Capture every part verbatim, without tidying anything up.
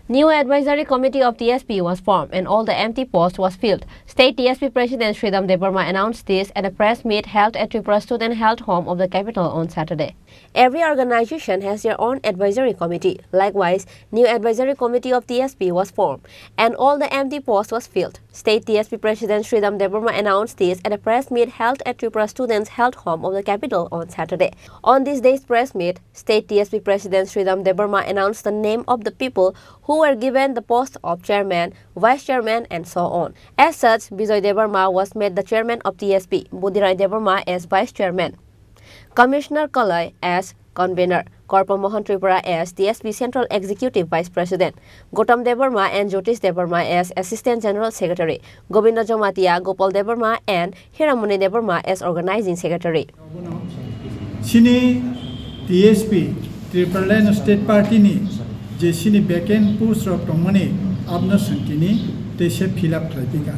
New advisory committee of T S P was formed and all the empty post was filled. State T S P President Sridham Debbarma announced this at a press meet held at Tripura Student Health Home of the capital on Saturday. Every organization has their own advisory committee. Likewise, new advisory committee of T S P was formed and all the empty post was filled. State T S P President Sridham Debbarma announced this at a press meet held at Tripura Students Health Home of the capital on Saturday. On this day's press meet, State T S P President Sridham Debbarma announced the name of the people who were given the post of chairman, vice chairman, and so on. As such, Bijoy Debbarma was made the chairman of T S P, Budirai Debbarma as vice chairman, Commissioner Kalai as convener, Korpo Mohan Tripura as T S P Central Executive Vice President, Gautam Debbarma and Jyotish Debbarma as Assistant General Secretary, Govinda Jamatia, Gopal Debbarma and Hiramani Debbarma as Organizing Secretary. Chini T S P, Tipraland State Party ni je chini vacant post rok tongmani, abno chwng tini teisa fill up khlai phi kha.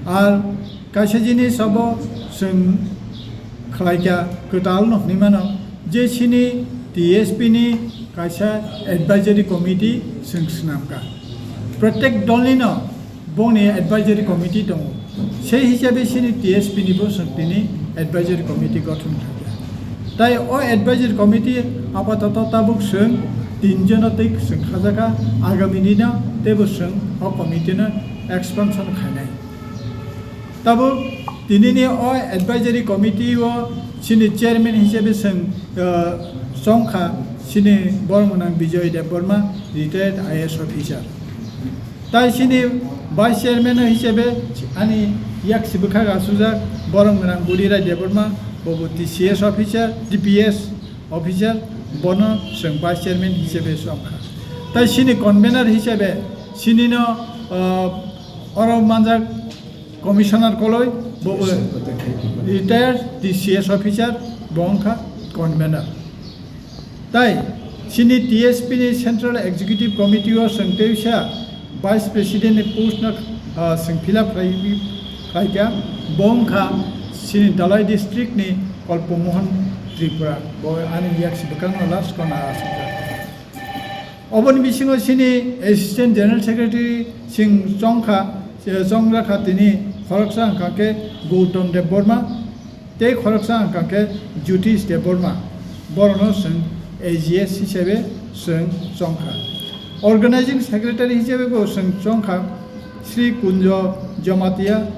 Ar kaisa jinis abo chwng khlai kha, kwtal no hwnwi mano je chini T S P ni kaisa advisory committee chwng swnam kha. Protect dol ni no bongni advisory committee tongo. Sei hisabe chini T S P ni bo chwng tini advisory committee gothon khlai kha. Tai o advisory committee apatoto tabuk chwng tin jono tei chwng khajakha, agami dino teibo chwng o committee no expansion khainai. Tabuk tinini o advisory committee o chini chairman hisabe chwng, uh, chongkha chini borok mwnang Bijoy Debbarma, retired I A S officer. Tai chini vice chairman hisabe ani yak sibwkhak asujak borok mwnang Budirai Debbarma, bobo T C S officer, T P S officer, bono chwng vice chairman hisabe chongkha. Tai chini convener hisabe chini no, uh, oro manjak Commissioner Koloi, bobo retired T C S officer, bo wngkha convener. Tai chini T S P ni Central Executive Committee o chwng teisa Vice President ni post no, ah, chwng fill up khlai, khlai kha, bo wngkha chini Dhalai district ni Kalpo Mohan Tripura, bo ani yak sibwkhak no last corner asukjak. Oboni bisingo chini Assistant General Secretary chwng chongkha, chongjakha tini khoroksa wngkha khe Gautam Debbarma, tei khoroksa wngkha khe Jyotish Debbarma, borokno chwng A G S hisabe chwng chongkha. Organizing Secretary hisabe bo chwng chongkha Sri Kunjo Jamatia,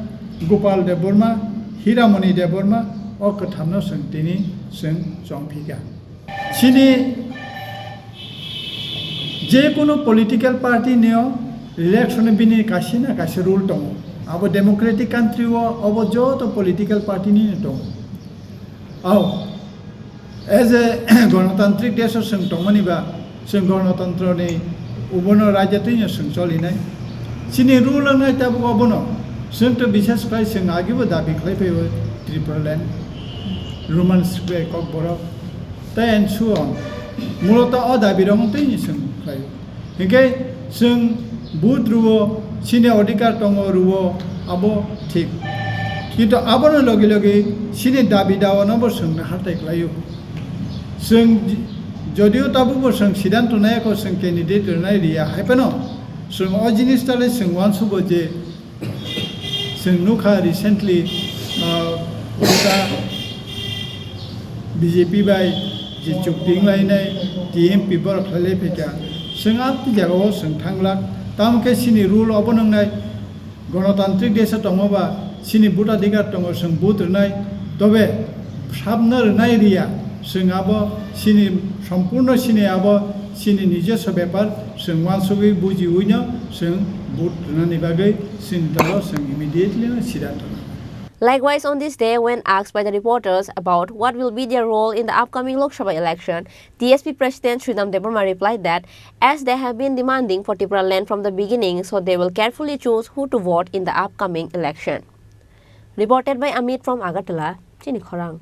Gopal Debbarma, Hiramani Debbarma, o kwthamno chwng tini chwng chongphikha. Chini je kunu political party ni o election ni bini kaisa na kaisa rule tongo. Abo democratic country o abo joto political party ni no tongo. Ao, as a gonotantrik desh o chwng tongmani ba, chwng gonotantro ni ubono raida twi no chwng cholinai. Chini rule wngnai tabuk obono. Chwng to bishes khai chwng agibo dabi khlai phaibo Tripura land, Roman script bai Kokborok. Tai and so on. Muloto o dabi rok twi ni chwng khlai. Hinkhe chwng vote rwo, chini odhikar tongo rwo, abo thik. Kintu abono logi logi chini dabi dawa no bo chwng nahartai khlaio. Chwng j-, jodio tabukbo chwng siddhanto nai kho chwng candidate rwnai riya hai phano chwng o jinis tale chwng uansugo je Chwng nukha recently, ah, kota B J P bai je chukti wnglainai T M P borok khlailai phaikha. Chwng amtwi jagao chwng thanglak. Tamo khe chini rule obo nwngnai, gonotantrik desha tongma ba chini vote adhikar tongo, chwng vote rwnai. Tobe sabno rwnai riya, chwng abo chini sompurno chini abo chini nijoswa bepar, chwng uansugwi bujiwino chwng vote rwnani bagwi chini dolo chwng immediately no siddhanto nango. Likewise, on this day, when asked by the reporters about what will be their role in the upcoming Lok Sabha election, T S P President Sridham Debbarma replied that as they have been demanding for Tipra land from the beginning, so they will carefully choose who to vote in the upcoming election. Reported by Amit from Agartala, Chini Khorang.